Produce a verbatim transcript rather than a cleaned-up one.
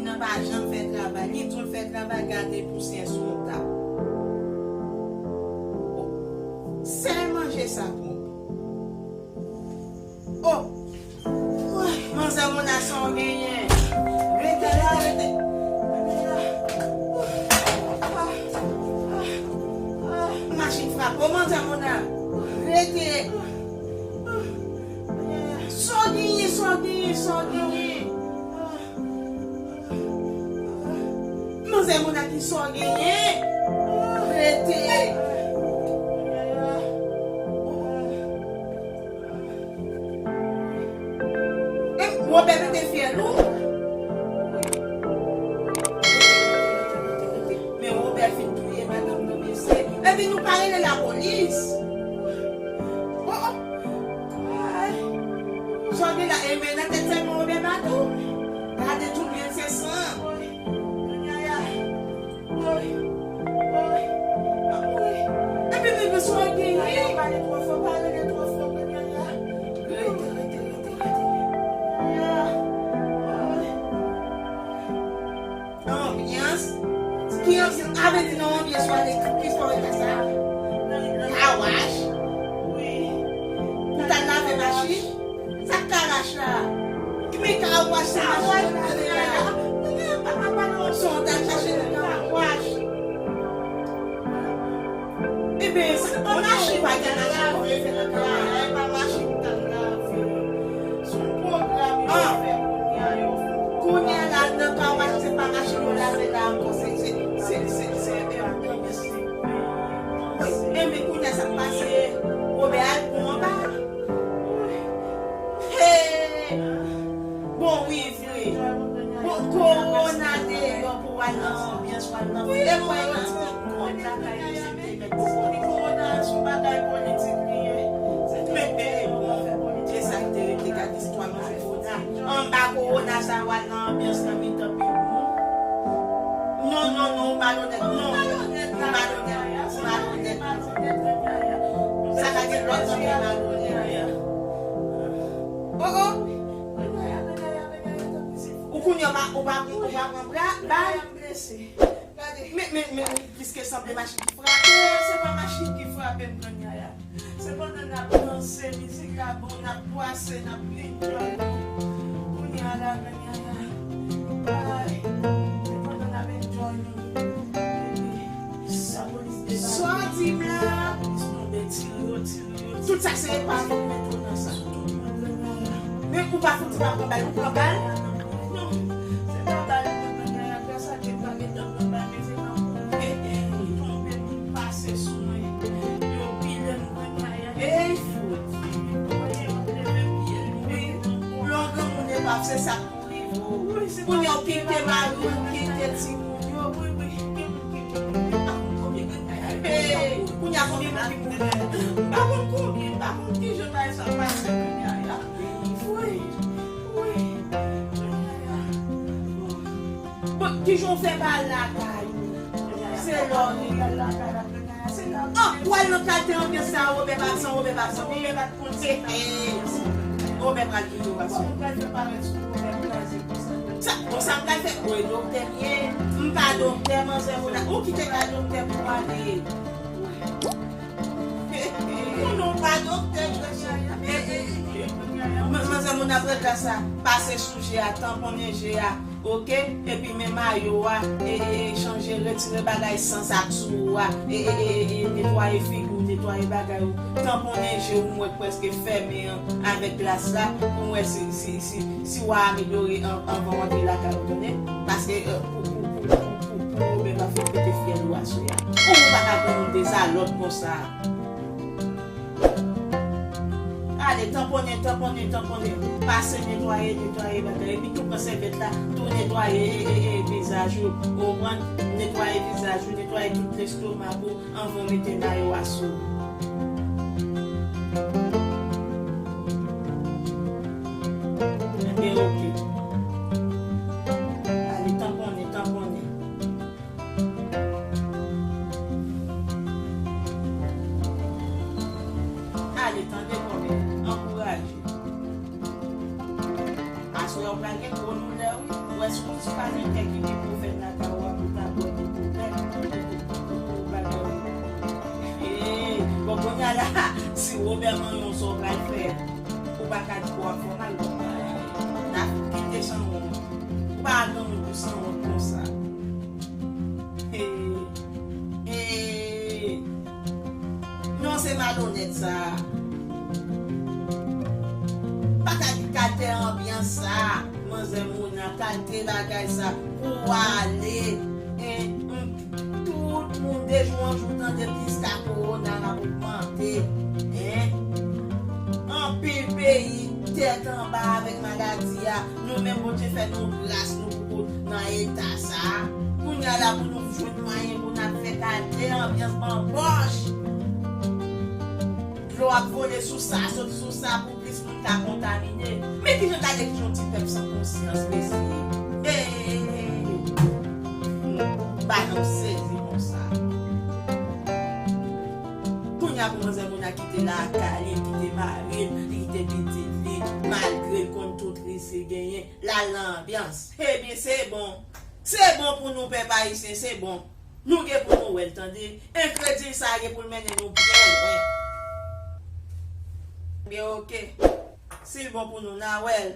Nan pa janm fè travay, li tou l fè travay, gade pousyè sou yon tab. Sèl manje sa pwòp. Oh! Manzè Mona, sa w genyen? Rete la, rete. Rete la. Machin frape w, Manzè Mona. Rete. Sa w genyen, sa w genyen, sa w genyen? Manzè Mona, ki sa w genyen? Rete. E Wobè mete fyèl ou? Men Wobè fin touye madanm nan, mesye. Epi nou pa rele lapolis. Oh, oh. Ay. Sa w gen la, e men nan tèt sèlman Wobè bato. Gade tout byen se san. Woy, woy, woy. Epi men, men sa w genyen? Pale twò fò, pale twò fò, kounye a. Rete, rete, rete, rete. Anbyans? Ki anbyans? A vle di nan anbyans w ale ki swa reta sa? Kawach? Wi. Ou t al lave machin? Sa k kawach la? Men kawach sa, kawach la. Sa w t al chache nan kawach? Ebyen, se pa machin pa gen machin pou fè nan kawach. E pa machin t al lave. Se yon pwogram yo fè kounye a, yo fè yon pwogram. Kounye a la, nan kawach, se pa machin yo lave la ankò, se, se, se, se, se, e, e, men kounye a sa k pase, Wobè al pran anba. Hey! Bon, wi, vre. Bon, kowona deyò pou w al nan anbyans, w al nan fèt. E mwen, nan ti kont lakay yo, se te mèt. Ou konnen kowona a se yon bagay politik li ye. Se te mèt, e, bon, e sa k te rete, gade istwa manje kowona. Anba kowona sa, w al nan anbyans nan mitan peyi nou. Non, non, non, ou malonèt, non. Ou malonèt, ou malonèt, ou malonèt. Sa ka gen lòt jan de malonèt. Oh, oh. Ou kounye a, ou pa, ou pa pran bra, bal. Men, men, men, piske sanble machin ki frape. Se pa machin ki frape m kounye a. Se pandan n ap danse, mizik la bon, n ap bwase, n ap enjoy nou. Kounye a la, kounye a la. Ay, se pandan n ap enjoy nou. Epi, sa polis debake. Sa w di m la? Polis tonbe, tire yo, tire yo. Tout sa se epav ou mete w nan sa. Men ou pa fouti pa pran bal, ou pran bal? Non, se pa bal mwen pran, gras a Dye m pa gen dòt nan bal, men se nan kouri, e, e, tonbe, moun pase sou mwen. Yo pile m pran kay la. Ey, fout. Lè w granmoun epav, se sa k pou rive w. Kounye a w kite mari w, kite timoun yo. Hey, kounye a konbyen moun ki mouri? M pa konn konbyen, m pa konn kijan bagay sa pase kounye a. Wi, wi. Bon, kijan w fè pa lakay ou? Se lè w rive lakay la, se la. Ah, w al nan kalite anbyans sa, Wobè pa san, Wobè pa san, Wobè pa konn se. Wobè pral touye w aswè. Sa, bon, sa m pral fè? Ou e doktè m ye? M pa doktè, manzè Mona. Ou kite kay doktè pou w ale. Ou konnen w pa doktè, frè cheri. Manzè Mona pran glas la, pase sou je a, tanponnen je a, oke? Epi men mayo a, e, e, e, chanje, retire bagay san sa k sou ou a, e, e, e, e, netwaye figi w, netwaye bagay ou, tanponnen je w, m wè k prèske fèmen an avèk glas la, pou m wè si, si, si, si w a amelyore an, anvan w antre lakay ou, tande? Paske, e, pou, pou, pou, pou, pou, pou Wobè pa fè w pete fyèl ou aswè a. Ou pa ka granmoun de zalòt konsa. Ale, tanponnen, tanponnen, tanponnen. Pase netwaye, netwaye bagay. Epi tou pran sèvyèt la, tou netwaye, e, e, e, vizaj ou. Ou konprann? Netwaye vizaj ou, netwaye tout lestomak ou. Anvan w mete mayo a sou ou. Ebyen, oke. Ale, tanponnen, tanponnen. Ale, tande, kòmè, ankouraje. Aswè, ou pral gen gwo doulè, wi. Ou wè Ou pa nan kè ki gen pwofèt lakay ou a pou ta bwè pou pwofèt, pou bagay ou. Ee, bon, kounye a la, si Wobè manyen w, sa w pral fè, ou pa ka di pou w ap fè w mal, bon, n ap kite sanwont. Ou pa granmoun pou sanwont konsa. Ee, ee, non, se malonèt sa. Pa ka di kalte anbyans sa. Manzè Mona, kalte bagay sa, pou w ale, en, tout moun de jou an jou tande plis ka kowona l ap ogmante, en. Anpil peyi tèt anba avèk maladi a. Nou menm, Bondye fè nou gras, nou poko nan eta sa. Kounye a la, pou nou jwenn mwayen pou n ap fè kalte anbyans banbòch. Dlo ap vole sou sa, sot sou sa pou plis moun ka kontamine. Men kijan, gade kijan yon ti pèp san konsyans, mesye. Hey! Bagay m sezi konsa. Kounye a pou manzè Mona kite lakay li, kite mari l, li kite pitit li, malgre l konn tout risk li genyen, l al nan anbyans. Ebyen, se bon. Se bon pou nou, pèp ayisyen, se bon. Nou gen pou nou wè l, tande. Enkredil sa a gen pou l mennen nou byen lwen. Ebyen, oke. Si l bon pou nou, n a wè l.